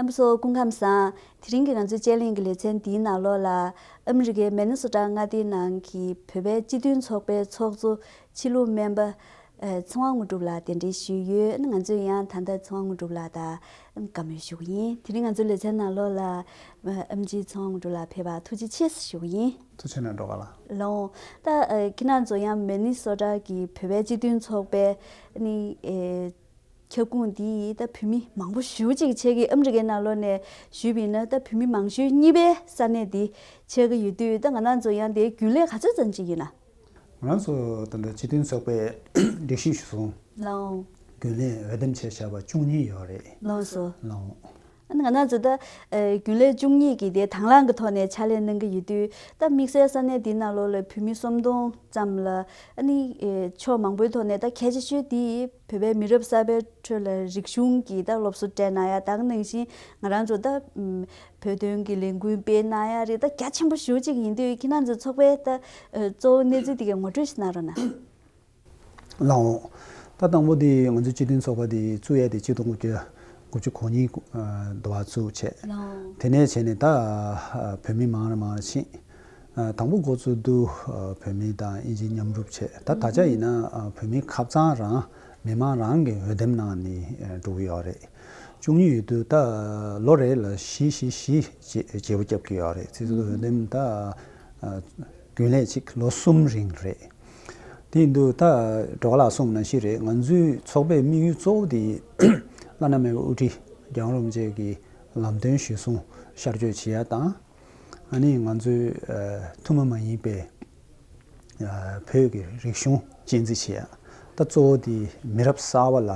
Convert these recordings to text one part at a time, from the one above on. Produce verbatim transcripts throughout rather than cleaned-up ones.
སྐུ་གཟུགས་སྐུ་ཁམས་བཟང་། དེ་རིང་གི་ང་ཚོའི་དཔྱད་གླེང་གི་ལེ་ཚན་འདིའི་ནང་ལོགས་ལ་ཨ་མི་རི་ཀའི་མེ་ནི་སོ་ཊ་མངའ་སྡེའི་ནང་གི་བོད་པའི་སྤྱི་མཐུན་ཚོགས་པའི་ཚོགས་གཙོ་ཕྱི་ལུགས་སྨན་པ་ཚེ་དབང་དངོས་གྲུབ་ལགས་གདན་འདྲེན་ཞུས་ཡོད། ང་ཚོས་ཡང་ད་ལྟ་ཚེ་དབང་དངོས་གྲུབ་ལགས་དང་བཀའ་མོལ་ཞུ་གི་ཡིན། དེ་རིང་ང་ཚོའི་ལེ་ཚན་ནང་ལོགས་ལ་ཨེམ་ཆི་ཚེ་དབང་དངོས་གྲུབ་ལགས་ཕེབས་པར་ཐུགས་རྗེ་ཆེ་ཞུ་གི་ཡིན། ཐུགས་རྗེ་གནང་འགྲོ་ག་ལ། ལོང་། ད་ཁྱེད་རང་ཚོ་ཡང་མེ་ནི་སོ་ཊ་གི་བོད་པའི་སྤྱི་མཐུན་ཚོགས་པའི་ནི་ཁྱབ་ཁོངས་འདི་ད་བོད་མི་མང་པོ་ཞེ་པོ་ཅིག་ཆེ་གི་ཨ་མི་རི་ཀའི་ནང་ལོགས་ནས་ཞུས་པ་ཡིན་ན་ད་བོད་མི་མང་ཤོས་གཉིས་པའི་ས་གནས་འདི་ཆགས་ཀྱི་ཡོད་དུས། ད་ང་རང་ཚོ་ཡང་དེའི་རྒྱུན་ལས་ག་ཚོད་ཙམ་ཅིག་ཡིན་ན། ང་རང་ཚོ་ད་ལྟ་སྤྱི་མཐུན་ཚོགས་པའི་སྒྲིག་གཞི་གཞིར་བཟུང་ལའོ། རྒྱུན་ལས་འོས་འདེམས་བྱས་བཞག་པ་བཅུ་གཉིས་ཡོད་རེད། ལགས་སོ། ལའོ། ང་རང་ཚོ་ད་ཨ་རྒྱུན་ལས་བཅུ་གཉིས་ཀྱིས་དེ་དང་བླངས་ཀྱི་ཐོག་ནས་ཕྱག་ལས་གནང་གི་ཡོད་དུས། ད་དམིགས་བསལ་ས་གནས་འདི་ནང་ལོགས་ལ་བོད་མི་སུམ་སྟོང་ཙམ་ལ་ཨ་ནི་ཨེ་ཕྱོགས་མང་པོའི་ཐོག་ནས་ད་གལ་ཆེ་ཤོས་དེ་བོད་པའི་མི་རབས་གསར་པའི་ཁྲོད་ལ་རིག་གཞུང་གི་ད་སློབ་གསོ་སྤྲད་གནང་ཡ། ད་ག་ནང་བཞིན་ང་རང་ཚོ་ད་ཨམ་བོད་དོན་གྱི་ལས་འགུལ་སྤེལ་གནང་ཡ་རེད། ད་རྒྱ་ཆེན་པོ་ཞེ་པོ་ཅིག་ཡིན་དུས། ཁྱེད་རང་ཚོའི་ཚོགས་པའི་ད་ཨ་གཙོ་བོ་གནས་ཚུལ་དེ་གའི་ངོ་སྤྲོད་ཞིག་གནང་རོགས་གནང་། ལའོ། ད་དང་པོ་དེ་ང་ཚོའི་སྤྱི་མཐུན་ཚོགས་པ་དེ་བཙུགས་ཡ་དེ་ཆིག་སྟོང་དགུ་བརྒྱ་དགུ་བཅུ་གོ་གཉིས་དུ་བ་བཙུགས་བྱས། ལའོ། དེ་ནས་བྱས་ནས་ད་བོད་མི་མང་རུ་མང་རུ་ཕྱིན། དང་པོ་འགོ་བཙུགས་དུས་བོད་མི་དང་དབྱིན་ཇི་མཉམ་རུབ་བྱས། ད་ད་ཆ་ཡིན་ན་བོད་མི་ཁ་རྩང་རང་མི་མང་རང་གི་འོས་འདེམས་གནང་ནས་འགྲོ་གི་ཡོད་རེད། བཅུ་གཉིས་ཡོད་དུས་ད་ལོ་རེ་ལ་བཞི་བཞི་བཞི་བརྗེ་བརྗེ་པོ་རྒྱབ་ཀྱི་ཡོད་རེད། ཚིག་ཚོད་འོས་འདེམས་ད་རྒྱུན་ལས་གཅིག་ལོ་གསུམ་རིང་རེད། དེ་ཡིན་དུས་ད་འགྲོ་བ་ལ་གསུངས་ནང་བཞིན་རེད། ང་ཚོའི་ཚོགས་པའི་དམིགས་ཡུལ་གཙོ་བོ་དེ་བླ་ན་མེད་པའི་དབུ་ཁྲིད་རྒྱལ་བ་རིན་པོ་ཆེ་གི་ལམ་སྟོན་གཞིར་བཟུང་ཤར་བསྐྱོད་བྱེད་ཡ་དང་། ཨ་ནི་ང་ཚོའི་ཨ་ཐུན་མོང་མ་ཡིན་པའི་ཨ་བོད་ཀྱི་རིག་གཞུང་གཅེས་འཛིན་བྱེད་ཡ། ད་གཙོ་བོ་དེ་མི་རབས་གསར་པ་ལ་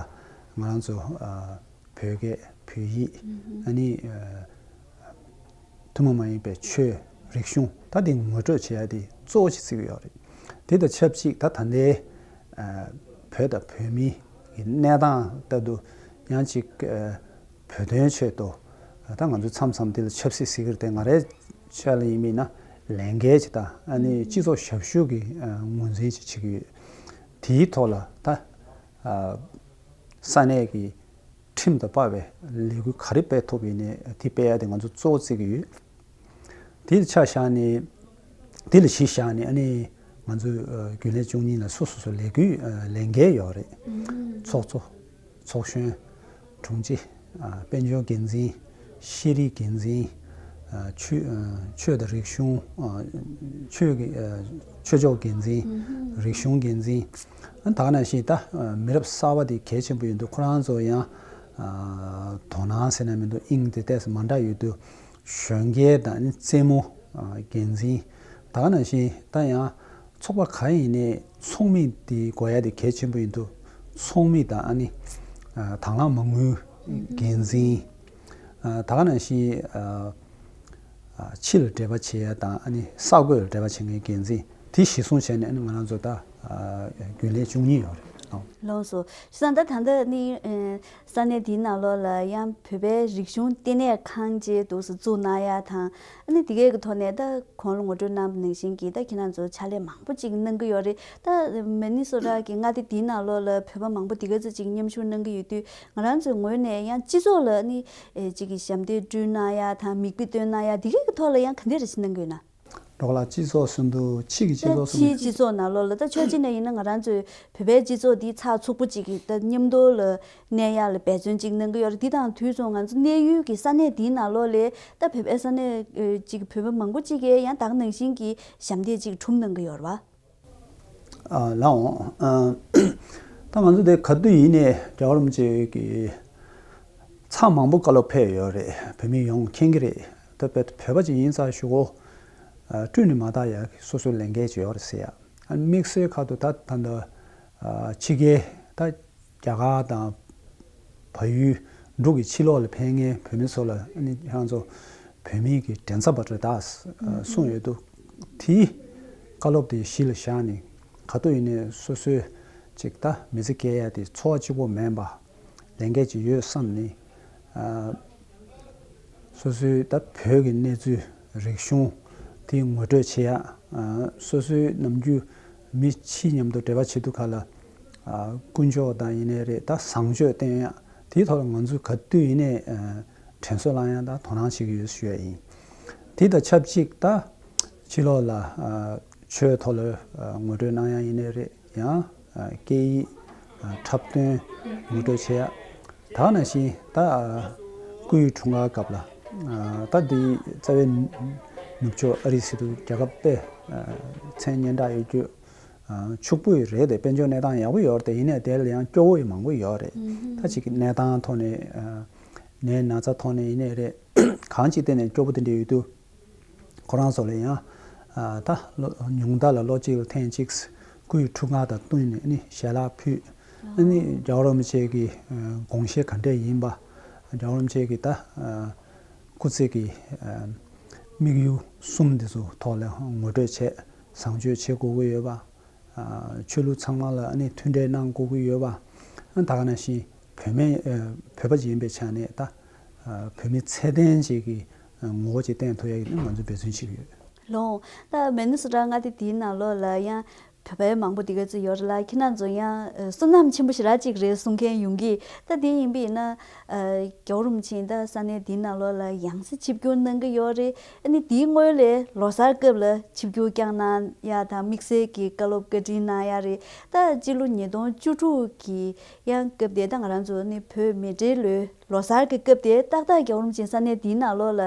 ང་རང་ཚོ་ཨ་བོད་སྐད་བོད་ཡིག་ཨ་ནི་ཨ་ཐུན་མོང་མ་ཡིན་པའི་ཆོས་རིག་གཞུང་ད་དེ་ངོ་སྤྲོད་བྱེད་ཡ་དེ་གཙོ་བོ་ཞིག་བརྩི་གི་ཡོད་རེད། དེ་དང་ཆབས་ཅིག་ད་ད་ལྟའི་ཨ་བོད་དང་བོད་མིའི་གནས་སྟངས་ལྟར་དུ་ཡང་ཅིག་ཨ་བོད་དོན་ཆེད་དུ་ད་ང་ཚོས་མཚམས་མཚམས་དེ་ལ་ཆབ་སྲིད་ཟེར་གི་རེད་དེ། ང་རའི་ཆ་ལ་ཡིན་མིན་ན་ལས་འགན་ཅིག་དང་ཨ་ནི་སྤྱི་ཚོགས་ཞབས་ཞུ་གི་ཨ་ངོས་འཛིན་ཅིག་བྱེད་ཀྱི་ཡོད། དེའི་ཐོག་ལ་ད་ཨ་ས་གནས་ཀྱི་ཁྲིམས་དང་བབས་པའི་ལས་འགུལ་ག་རེ་སྤེལ་ཐུབ་ཡིན་ནའི་དེ་སྤེལ་ཡ་དེ་ང་ཚོ་གཙོ་བོ་བརྩི་གི་ཡོད། དེ་ལ་ཆ་བཞག་ནས་དེ་ལ་གཞི་བཞག་ནས་ཨ་ནི་ང་ཚོའི་ཨ་རྒྱུན་ལས་བཅུ་གཉིས་ལ་སོ་སོ་སོ་ལས་འགུལ་ཨ་ལས་འགན་ཡོད་རེད། ཚོགས་གཙོ། ཚོགས་གཞོན། དྲུང་ཆེ། ཨ་དཔལ་འབྱོར་འགན་འཛིན། ཤེས་རིག་འགན་འཛིན། ཨ་ཆོས་ཨ་ཆོས་དང་རིག་གཞུང་། ཨ་ཆོས་ཀྱི་ཨ་ཆོས་ཕྱོགས་འགན་འཛིན། རིག་གཞུང་འགན་འཛིན། ཨ་ད་ག་ནང་བཞིན་ད་ཨ་མི་རབས་གསར་པ་དེ་གལ་ཆེན་པོ་ཡིན་དུས། ཁོ་རང་ཚོ་ཡང་ཨ་དོ་སྣང་ཟེར་ན་མི་འདུག་ཨིན་དེ་ཏོག་ཙམ་མ་འདྲ་ཡོད་དུས། གཞོན་སྐྱེས་དང་ནི་རྩེད་མོ་ཨ་འགན་འཛིན། ད་ག་ནང་བཞིན་ད་ཡང་ཚོགས་པ་ག་ཡིན་ནའི་ཚོགས་མི་དེ་དགོས་ཡ་དེ་གལ་ཆེན་པོ་ཡིན་དུས། ཚོགས་མི་དང་ཨ་ནི་ཨ་དང་བླངས་མ་དངུལ་འགན་འཛིན། ཨ་ད་ག་ནང་བཞིན་ཨ་ཨ་ཕྱི་ལ་འབྲེལ་བ་བྱེད་ཡ་དང་ཨ་ནི་ས་བགོས་ལ་འབྲེལ་བ་བྱེད་མཁན་འགན་འཛིན་དེ་གཞིར་བཟུང་བྱས་ནས་ཨ་ནི་ང་རང་ཚོ་ད་ཨ་རྒྱུན་ལས་བཅུ་གཉིས་ཡོད་རེད། ལགས་སོ། བྱས་ཙང་ད་ད་ལྟ་ནི་ཨ་ས་གནས་འདིའི་ནང་ལོགས་ལ་ཡང་བོད་པའི་རིག་གཞུང་ལྟེ་གནས་ཁང་ཅིག་འདུག་སེ་བཙུགས་གནང་ཡ་དང་། ཨ་ནི་དེ་གའི་གི་ཐོག་ནས་ད་གོང་ལ་ངོ་སྤྲོད་གནང་བ་ནང་བཞིན་གྱི་ད་ཁྱེད་རང་ཚོ་ཕྱག་ལས་མང་པོ་ཅིག་གནང་གི་ཡོད་རེད། ད་མི་ནི་སོ་ཊ་གི་མངའ་སྡེ་འདིའི་ནང་ལོགས་ལ་བོད་པ་མང་པོ་དེ་ག་ཚོད་ཅིག་མཉམ་ཞུགས་གནང་གི་ཡོད་དུས། ང་རང་ཚོའི་ངོས་ནས་ཡང་སྤྱི་ཚོགས་ལ་ནི་ཨེ་ཅིག་གི་ཞབས་འདེགས་བསྐྲུན་གནང་ཡ་དང་མིག་དཔེ་སྟོན་གནང་ཡ་དེ་གའི་གི་ཐོག་ལ་ཡང་ག་འདྲ་རེ་ཞིག་གནང་གི་ཡོད་ན། འགྲོ་ལ་སྤྱི་ཚོགས་ཟིན་དུ་ཕྱི་གི་སྤྱི་ཚོགས་ཟིན། ཕྱིའི་སྤྱི་ཚོགས་ནང་ལོགས་ལ་ད་ཕྱོགས་གཅིག་ནས་ཡིན་ན་ང་རང་ཚོའི་བོད་པའི་སྤྱི་ཚོགས་འདི་ཚགས་ཚུད་པོ་ཅིག་གི་ད་མཉམ་དུ་ལ་གནས་ཡག་ལ་འབད་བརྩོན་ཅིག་གནང་གི་ཡོད་རེད། འདི་དང་དུས་མཚུངས་ང་ཚོ་གནས་ཡུལ་གྱི་ས་གནས་འདིའི་ནང་ལོགས་ལ་ད་བོད་པའི་ས་གནས་ཨ་ཅིག་བོད་པ་མང་པོ་ཅིག་གིས་ཡང་ད་ག་ནང་བཞིན་གྱི་ཞབས་འདེགས་ཅིག་སྒྲུབ་གནང་གི་ཡོད་རེད་བ། ཨ་ལའོ། ཨ་ད་ང་ཚོ་དེ་ག་དུས་ཡིན་ནའི་རྒྱལ་བ་རིན་པོ་ཆེ་གི་ཚང་མང་པོ་བཀའ་སློབ་ཕེབས་ཡོད་རེད། བོད་མི་ཡོངས་མཁྱེན་གྱི་རེད། ད་བོད་བོད་པ་ཅིག་ཡིན་ཙང་གཞུག་གུ་ཨ་བསྐྲུན་ནས་མ་བཏང་ཡ་སོ་སོའི་ལས་འགན་ཅིག་ཡོད་རེད་ཟེར་ཡ། ཨ་དམིགས་བསལ་ཁ་ཐུག་ད་ད་ལྟ་ཨ་ཕྱི་རྒྱལ་ད་རྒྱ་གར་དང་བལ་ཡུལ་འབྲུག་གི་ཕྱི་ལོགས་ལ་ཕེབས་མཁན་བོད་མི་ཚོ་ལ་ཨ་ནི་ཁྱེད་རང་ཚོ་བོད་མི་གི་འགྲན་ཚབ་པ་རེད་ད་གསུངས་ཡོད་འདུག་དེའི་བཀའ་སློབ་དེ་གཞི་ལ་བཞག་ནས་ག་དུས་ཡིན་ནའི་སོ་སོའི་ཅིག་ད་མི་ཚེ་སྐྱེལ་ཡ་དེ་འཚོ་བ་གཅིག་པོ་མིན་པ་ལས་འགན་ཅིག་ཡོད་བསམ་ནས། ཨ་སོ་སོའི་ད་བོད་ཀྱི་གནས་ཚུལ་རིག་གཞུང་དེ་ངོ་སྤྲོད་བྱེད་ཡ། ཨ་སོ་སོའི་ནམ་རྒྱུན་མི་ཕྱི་མཉམ་དུ་འབྲེལ་བ་བྱེད་དུས་ག་ལ་ཨ་དཀོན་མཆོག་དང་ཡིན་ནའི་རེད། ད་བཟང་སྤྱོད་བསྟན་ཡ་དེའི་ཐོག་ལ་ང་ཚོས་ག་དུས་ཡིན་ནའི་ཨ་ དྲན་གསོ་གནང་ཡ་དང་དོ་སྣང་བྱེད་ཀྱི་ཡོད་ཞུ་ཡ་ཡིན། དེ་དང་ཆབས་ཅིག་ད་ཕྱི་ལོགས་ལ་ཨ་ཆོས་ཐོག་ལ་ཨ་ངོ་སྤྲོད་གནང་ཡ་ཡིན་ནའི་རེད། ཡང་ཨ་སྐད་ཡིག་ཨ་འཁྲབ་སྟོན་ངོ་སྤྲོད་བྱེད་ཡ། ད་ག་ནང་བཞིན་ད་ཨ་སྐུའི་འཁྲུངས་སྐར་སྐབས་ལ་ཨ་ད་འདི་རྩ་བའི་ནུབ་ཕྱོགས་ཨ་རི་ཟེར་དུས་རྒྱལ་ཁབ་དཔེ་ཨ་མཚན་སྙན་གྲགས་ཡོད་རྒྱུ་ཨ་ཕྱུག་པོ་ཡི་རེད་དེ། དཔལ་འབྱོར་གནས་སྟངས་ཡག་པོ་ཡོད་རེད་དེ། ཡིན་ནའི་དེ་ལ་ཡང་སྐྱོ་བོ་ཡི་མང་པོ་ཡོད་རེད། ད་ཅིག་གནས་སྟངས་ཐོག་ནས་ཨ་ནད་ན་ཚ་ཐོག་ནས་ཡིན་ནའི་རེད། གང་ཅིའི་སྟེང་ནས་སྐྱོ་པོ་དེ་འདྲ་ཡོད་དུས། ཁོ་རང་ཚོ་ལ་ཡང་ཨ་ད་ལོ་ཉུང་མཐའ་ལ་ལོ་གཅིག་ལ་ཐེངས་གཅིག་སྐུའི་འཁྲུངས་སྐར་དང་བསྟུན་ནས་ནི་ཞལ་ལག་ཕུལ། ཨ་ནི་རྒྱལ་བ་རིན་པོ་ཆེ་གི་ཨ་དགོངས་བཞེད་ག་འདྲས་ཡིན་པ། རྒྱལ་བ་རིན་པོ་ཆེ་གི་ད་ཨ་སྐུ་ཚེ་གི་ཨ་དམིགས་ཡུལ་གསུམ་འདི་ཚོ་ཐོག་ལ་ངོ་སྤྲོད་བྱས། བཟང་སྤྱོད་བྱེད་དགོས་ཀྱི་ཡོད་པ། ཨ་ཆོས་ལུགས་ཚང་མ་ལ་ཨ་ནི་མཐུན་འབྲེལ་གནང་དགོས་ཀྱི་ཡོད་པ། ཨ་ད་ག་ནང་བཞིན་བོད་མི་ཨ་བོད་པ་ཅིག་ཡིན་པའི་ཆ་ནས་ད་ཨ་བོད་མི་ཚད་ལྡན་ཅིག་གི་ཨ་ངོ་བོ་ཅིག་བསྟན་ཐུབ་ཡ་གི་ནི་ང་ཚོས་འབད་བརྩོན་བྱེད་ཀྱི་ཡོད། ལོ། ད་མི་ནི་སོ་ཊ་མངའ་སྡེ་དེའི་ནང་ལོགས་ལ་ཡང་བོད་པའི་མང་པོ་དེ་ག་ཚོད་ཡོད་རེད་ལ། ཁྱེད་རང་ཚོ་ཡང་ཨ་བསོད་ནམས་ཆེན་པོ་ཞེ་དྲག་ཅིག་རེད་གསུང་མཁན་ཡོང་གི། ད་དེ་ཡིན་པ་ཡིན་ན། ཨ་རྒྱལ་བ་རིན་པོ་ཆེ་ད་ས་གནས་འདིའི་ནང་ལོགས་ལ་ཡང་སེ་ཆིབས་བསྒྱུར་གནང་གི་ཡོད་རེད། ཨ་ནི་དེའི་སྔོན་ལ་ལོ་གསར་སྐབས་ལ་ཆིབས་བསྒྱུར་བསྐྱངས་གནང་ཡ་དང་དམིགས་བསལ་གྱི་བཀའ་སློབ་བཀའ་དྲིན་གནང་ཡ་རེད། ད་སྤྱི་ལོ་ཉིས་སྟོང་བཅུ་དྲུག་གི་ཡང་སྐབས་དེ་ད་ང་རང་ཚོ་ནི་བོད་མི་སྒེར་ལོའི་ལོ་གསར་གྱི་སྐབས་དེ་ཏག་ཏག་རྒྱལ་བ་རིན་པོ་ཆེ་ས་གནས་འདིའི་ནང་ལོགས་ལ་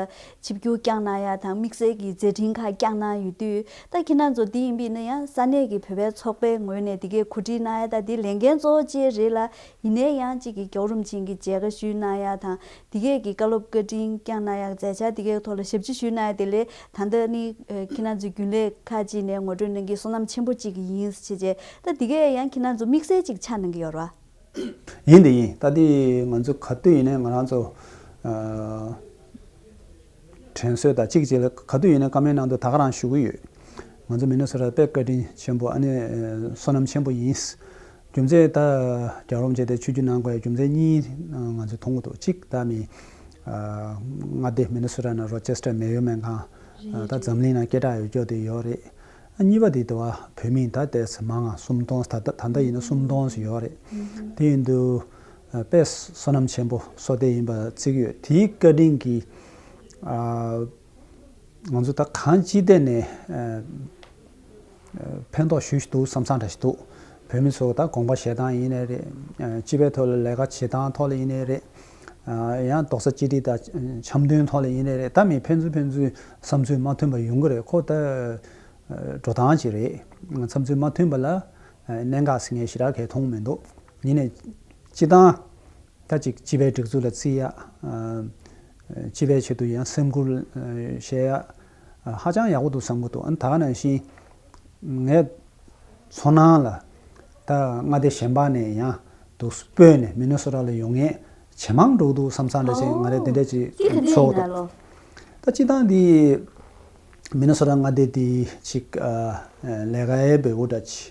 ཆིབས་བསྒྱུར་བསྐྱངས་གནང་ཡ་དང་དམིགས་བསལ་གྱི་མཛད་འཕྲིན་ཁག་བསྐྱངས་གནང་ཡོད་དུས། ད་ཁྱེད་རང་ཚོ་འདི་ཡིན་པ་ཡིན་ན་ཡང་ས་གནས་ཀྱི་བོད་པའི་ཚོགས་པའི་ངོས་ནས་འདི་གའི་གོ་སྒྲིག་གནང་ཡ་ད་འདི་ལས་འགན་གཙོ་བོ་ཅིག་རེད་ལ། ཡིན་ནའི་ཡང་གཅིག་གི་རྒྱལ་བ་རིན་པོ་ཆེ་གི་མཇལ་ཁ་ཞུས་གནང་ཡ་དང་། འདི་གས་ཀྱི་བཀའ་སློབ་བཀའ་དྲིན་བསྐྱངས་གནང་ཡ། མཛད་འཆར་འདི་གས་ཐོག་ལ་ཞབས་ཕྱི་ཞུས་གནང་ཡ་དེ་ལས་ད་ལྟ་ནི་ཨ་ཁྱེད་རང་ཚོའི་རྒྱུན་ལས་ཁག་ཅིག་ནས་ངོ་སྤྲོད་གནང་གི་བསོད་ནམས་ཆེན་པོ་གཅིག་ཡིན་ཞེས་བྱས། ད་འདི་གས་ཡང་ཁྱེད་རང་ཚོ་དམིགས་བསལ་གཅིག་ཆགས་གནང་གི་ཡོད་རེད་བ། ཡིན་དེ་ཡིན། ད་དེ་ང་ཚོ་ག་དུས་ཡིན་ནའི་ང་རང་ཚོ་ཨ་དྲན་གསོ་དང་གཅིག་གཅིག་ལ་ག་དུས་ཡིན་ནའི་བཀའ་མོལ་གནང་དུས་ད་ག་རང་ཞུ་གི་ཡོད། ང་ཚོ་མི་ནི་སོ་ཊ་དཔེ་བཀའ་དྲིན་ཆེན་པོ། ཨ་ནི་ཨ་བསོད་ནམས་ཆེན་པོ་ཡིན། རྒྱུ་མཚན་ད་རྒྱལ་བ་རིན་པོ་ཆེ་དེ་ཆིབས་བསྒྱུར་གནང་དགོས་ཡ་རྒྱུ་མཚན་གཉིས་ང་ཚོས་མཐོང་གི་འདུག་གཅིག་ད་མི་ཨ་མངའ་སྡེ་མི་ནི་སོ་ཊ་ནང་རོ་ཅེ་སི་ཊར་མེ་ཡོ་སྨན་ཁང་། ཨ་ད་འཛམ་གླིང་ནང་སྐད་གྲགས་ཡོད་ཀྱོག་དེ་ཡོད་རེད། ཨ་གཉིས་པ་དེ་དུ་བ་བོད་མི་ད་ལྟའི་མང་ང་སུམ་སྟོང་། ད་ལྟ་ད་ལྟ་ཡིན་ན་སུམ་སྟོང་ཞིག་ཡོད་རེད། དེ་ཡིན་དུས་ཨ་དཔེ་བསོད་ནམས་ཆེན་པོ་བསོད་བདེ་ཡིན་པ་བརྩི་གི་ཡོད། དེའི་བཀའ་དྲིན་གྱིས་ཨ་ང་ཚོ་ད་གང་ཅི་ཐད་ནས་ཨ་ཕན་ཐོགས་ཞེ་པོ་ཅིག་འདུག་བསམ་བསམ་འདྲ་ཞིག་འདུག་བོད་མི་ཚོ་ད་དགོངས་པ་བཞེས་སྟངས་ཡིན་ནའི་རེད། ཨ་སྤྱི་པའི་ཐོག་ལ་ལས་ཀ་བྱེད་སྟངས་ཐོག་ལ་ཡིན་ནའི་རེད། ཨ་ཡང་རྡོག་རྩ་གཅིག་སྒྲིལ་དང་འཆམ་མཐུན་ཐོག་ལ་ཡིན་ནའི་རེད། ད་མི་ཕན་ཚུན་ཕན་ཚུན་བསམ་ཚུལ་མ་མཐུན་པ་ཡོང་གི་རེད། ཁོ་ད་ཨ་འགྲོ་སྟངས་ཅིག་རེད། བསམ་ཚུལ་མ་མཐུན་པ་ལ་ཨ་གནད་འགག་ཟེར་མཁན་ཞེ་དྲག་གང་ཡང་མཐོང་མི་འདུག་ཡིན་ནའི་སྤྱི་བཏང་ད་ཅིག་སྤྱི་པའི་སྒྲིག་འཛུགས་ལ་བརྩི་ཡ། ཨ་སྤྱི་པའི་ཆེད་དུ་ཡང་སེམས་ཁུར་ཨ་བཞེས་ཡ་ཨ་ཧ་ཅང་ཡག་པོ་འདུག་བསམ་གྱི་འདུག་ཨ་ད་ག་ནང་བཞིན་ངའི་ཚོར་སྣང་ལ་ད་མངའ་སྡེ་གཞན་པ་ནས་ཡང་འདུག་སྤོས་ནས་མི་ནི་སོ་ཊ་ལ་ཡོང་མཁན་ཇེ་མང་འགྲོ་གི་འདུག་བསམ་བསམ་འདྲ་ཅིག་ང་རང་དེ་འདྲ་ཅིག་ཚོར་གྱི་འདུག་ད་སྤྱི་བཏང་འདི་མི་ནི་སོ་ཊ་མངའ་སྡེ་འདི་ཅིག་ཨ་ལས་ཀ་ཡང་འབེལ་པོ་འདྲ་ཅིག་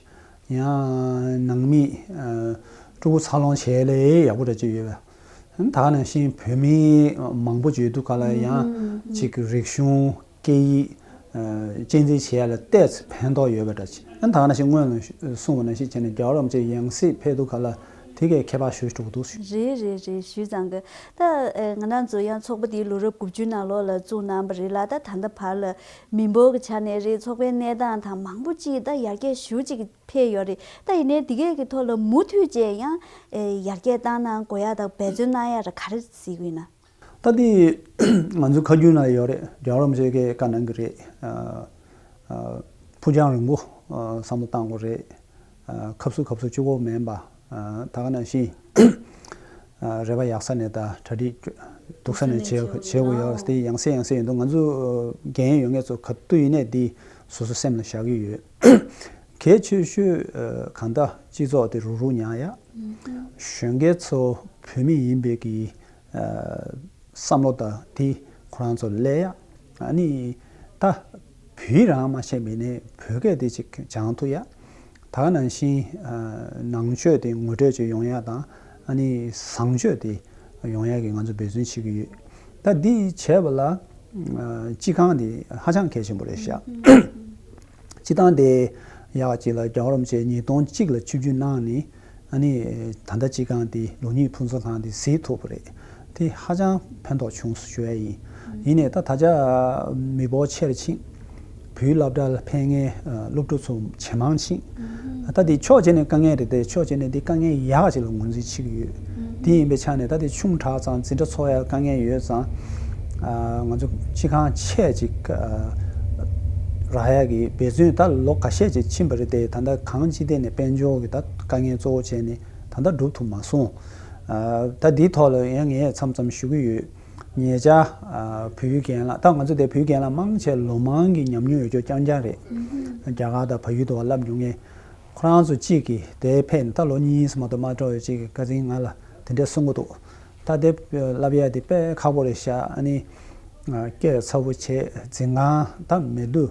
ཡང་ནང་མི་ཨ་ཕྲུ་གུ་འཚར་ལོངས་བྱེད་ལས་ཡག་པོ་འདྲ་ཅིག་ཡོད་པས། ད་ག་ནང་བཞིན་བོད་མི་མང་པོ་ཅིག་ཡོད་དུས་ག་ལ་ཡང་ཅིག་རིག་གཞུང་སྐད་ཡིག་ཨ་གཅེས་འཛིན་བྱེད་ཡ་ལ་ཏོག་ཙམ་ཕན་ཐོགས་ཡོད་པ་འདྲ་ཅིག་ཨ་ད་ག་ནང་བཞིན་སྔོན་ལ་གསུངས་པ་ནང་བཞིན་བྱས་ནས་རྒྱལ་བ་རིན་པོ་ཆེ་ཡང་སྲིད་ཕེབས་དུས་ག་ལ་དེ་གའི་ཁྱད་པར་ཞེ་པོ་ཅིག་འདུག་རེད་རེད་རེད། ཞུས་ཙང་གི་ད་ཨ་ང་རང་ཚོ་ཡང་ཚོགས་པ་འདིའི་ལོ་རབས་དགུ་བཅུ་ནང་ལོགས་ལ་བཙུགས་གནང་བ་རེད་ལ། ད་ད་ལྟ་བར་ལ་མི་འབོར་གྱི་ཆ་ནས་རེད། ཚོགས་པའི་གནས་སྟངས་དང་མང་པོ་ཅིག་ད་ཡར་རྒྱས་ཞེ་པོ་ཅིག་ཕེབས་ཡོད་རེད། ད་ཡིན་ནའི་འདི་གས་ཀྱི་ཐོག་ལ་མུ་མཐུད་བཅས་ཡང་ཨེ་ཡར་རྒྱས་བཏང་གནང་དགོས་ཡ་དང་འབད་བརྩོན་གནང་ཡ་ར་ག་རེ་གཟིགས་ཀྱི་ཡོད་ན། ད་འདི་ང་ཚོའི་ཁ་རྒྱུན་ན་ཡོད་རེད། རྒྱལ་བ་རིན་པོ་ཆེ་གིས་བཀའ་གནང་གི་རེད། ཨ་ཨ་ཕུགས་རྒྱང་རིང་པོ་ཨ་བསམ་བློ་བཏང་དགོས་རེད། ཨ་ཁབ་སུ་ཁབ་སུ་གཅིག་པོ་མིན་པ། ཨ་ད་ག་ནང་བཞིན་ཨ་རེ་བ་ཡག་ས་ནས་དང་གྲ་སྒྲིག་སྡུག་ས་ནས་བྱེད་བྱེད་དགོས་ཡོད་རེད། དེ་ཡང་སེ་ཡང་སེ་ཡིན་འདུག་ང་ཚོ་འགན་ཡོད་མཁན་ཚོ་ག་དུས་ཡིན་ནའི་འདི་སོ་སོ་སེམས་ལ་བཞག་གི་ཡོད། གལ་ཆེ་ཤོས་ཨ་གང་ལྟར་སྤྱི་ཚོགས་དེ་རུག་རུག་ཉར་ཡ། གཞོན་སྐྱེས་ཚོ་བོད་མི་ཡིན་པའི་གི་ཨ་བསམ་བློ་དང་དེ་ཁོ་རང་ཚོ་སླེབས་ཡ། ཨ་ནི་ད་བོད་རང་མ་བྱས་པ་ཡིན་ནའི་བོད་སྐད་དེ་ཅིག་སྦྱང་ཐུབ་ཡ། ད་ག་ནང་བཞིན་ཨ་ནང་ཆོས་དེ་ངོ་སྤྲོད་ཅིག་ཡོང་ཡ་དང་། ཨ་ནི་བཟང་སྤྱོད་དེ་ཡོང་ཡ་གི་ང་ཚོ་འབད་བརྩོན་བྱེད་ཀྱི་ཡོད། ད་འདི་བྱས་པ་ལ་ཨ་སྤྱི་ཁང་དེ་ཧ་ཅང་གལ་ཆེན་པོ་རེད་ཤག་སྤྱི་བཏང་དེ་ཡག་ཅིག་ལ་རྒྱལ་བ་རིན་པོ་ཆེ་ཉིས་སྟོང་གཅིག་ལ་ཆིབས་བསྒྱུར་གནང་ནས། ཨ་ནི་ད་ལྟ་སྤྱི་ཁང་དེ་ལུགས་གཉིས་ཕུན་ཚོགས་ཁང་དེ་གཟིགས་ཐུབ་པ་རེད། དེ་ཧ་ཅང་ཕན་ཐོགས་བྱུང་སོང་ཞུ་ཡ་ཡིན། ཡིན་ནའི་ད་ད་ཆ་མི་འབོར་ཆེར་ཕྱིན། བོད་ཡིག་སློབ་གྲྭ་ལ་ཕེབས་མཁན་སློབ་ཕྲུག་ཚོ་ཇེ་མང་ཕྱིན། ད་དེ་ཕྱོགས་གཅིག་ནས་དཀའ་ངལ་རེད་དེ་ཕྱོགས་གཅིག་ནས་དེ་དཀའ་ངལ་ཡག་ཅིག་ལ་ངོས་འཛིན་བྱེད་ཀྱི་ཡོད། དེ་ཡིན་པའི་ཆ་ནས་ད་དེ་ཆུང་དྲགས་ཙང་འཛིན་གྲྭ་ཚོགས་ཡ་དཀའ་ངལ་ཡོད་ཙང་། ང་ཚོ་སྤྱི་ཁང་ཆེ་ཅིག་རག་ཡ་གི་འབད་བརྩོན་ད་ལོ་འགའ་ཤས་ཅིག་ཕྱིན་པ་རེད་དེ་ད་ལྟ་གང་ཅི་ཐད་ནས་དཔལ་འབྱོར་གྱི་ད་དཀའ་ངལ་གཙོ་བོ་བྱས་ནས་ད་ལྟ་འགྲུབ་ཐུབ་མ་སོང་། ད་འདིའི་ཐོག་ལ་ཡང་ངས་མཚམས་མཚམས་ཞུ་གི་ཡོད། ཉེ་ཆར་བོད་ཡིག་རྒན་ལགས་ད་ང་ཚོ་དེ་བོད་ཡིག་རྒན་ལགས་མང་ཆེ་ལོ་མང་གི་ཉམས་མྱོང་ཡོད་ཅོག་རྐྱང་རྐྱང་རེད། རྒྱ་གར་དང་བལ་ཡུལ་དུ་བ་བསླབ་མྱོང་མཁན། ཁོ་རང་ཚོ་གཅིག་གིས་དེ་ཕེབས་ནས་ད་ལོ་གཉིས་སུ་མ་གཏོགས་མ་འགྲོ་ཡོད་ཅིག་གིས་ཁ་སང་ང་ལ་དེ་འདྲས་གསུང་གི་འདུག་ད་དེ་བསླབ་ཡ་དེ་དཔེ་ཁག་པོ་རེད་ཤག་ཨ་ནི། སྐད་ཚ་པོ་བྱས་འཛིན་ཁང་ད་མེད་དུས་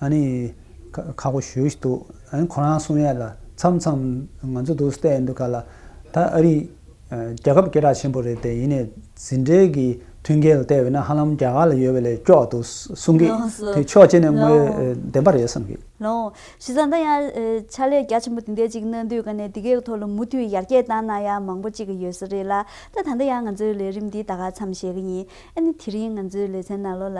ཨ་ནི། ཁག་པོ་ཞེ་ཞིག་འདུག་ཨ་ནི་ཁོ་རང་གསུང་ཡ་ལ་མཚམས་མཚམས་ང་ཚོ་འདུག་བལྟས་འདུག་ག་ལ་ད་ཨ་རི། རྒྱལ་ཁབ་སྐད་གྲགས་ཆེན་པོ་རེད་དེ་ཡིན་ནའི་འཛིན་གྲྭའི་གི་མཐུན་རྐྱེན་ལ་བལྟས་པས་ན་ཧ་ལམ་རྒྱ་གར་ལ་ཡོད་པ་ལས་སྐྱོ་བ་འདུག་གསུང་གི་ལགས་སོ། དེ་ཕྱོགས་གཅིག་ནས་དངོས་ལགས། བདེན་པ་རེད་བསམ་གི་ལགས། བྱས་ཙང་ད་ཡང་ཕྱག་ལས་རྒྱ་ཆེན་པོ་དེ་འདྲ་ཅིག་གནང་དུས་ཀ་ནས་འདི་གའི་ཐོག་ལ་མུ་མཐུད་ཡར་རྒྱས་བཏང་གནང་ཡ་མང་པོ་ཅིག་ཡོད་ས་རེད་ལ། ད་ད་ལྟ་ཡང་ང་ཚོའི་ལས་རིམ་འདི་ད་ག་མཚམས་བཞག་གི་ཡིན། ཨ་ནི་དེ་རིང་ང་ཚོའི་ལེ་ཚན་ནང་ལོགས་ལ་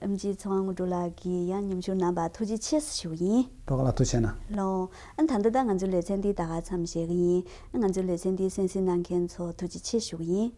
ཨེམ་ཆི་ཚེ་དབང་དངོས་གྲུབ་ལགས་ཀྱིས་ཡང་མཉམ་ཞུགས་གནང་བར་ཐུགས་རྗེ་ཆེ་ཞུ་གི་ཡིན། ཐུགས་རྗེ་ཆེ་གནང་། ལགས། ཨ་ནི་ད་ལྟ་ད་ང་ཚོའི་ལེ་ཚན་འདི་ད་ག་མཚམས་བཞག་གི་ཡིན། ཨ་ང་ཚོའི་ལེ་ཚན་འདི་གསན་གཟིགས་གནང་མཁན་ཚོ་ཐུགས་རྗེ་ཆེ་ཞུ་གི་ཡིན།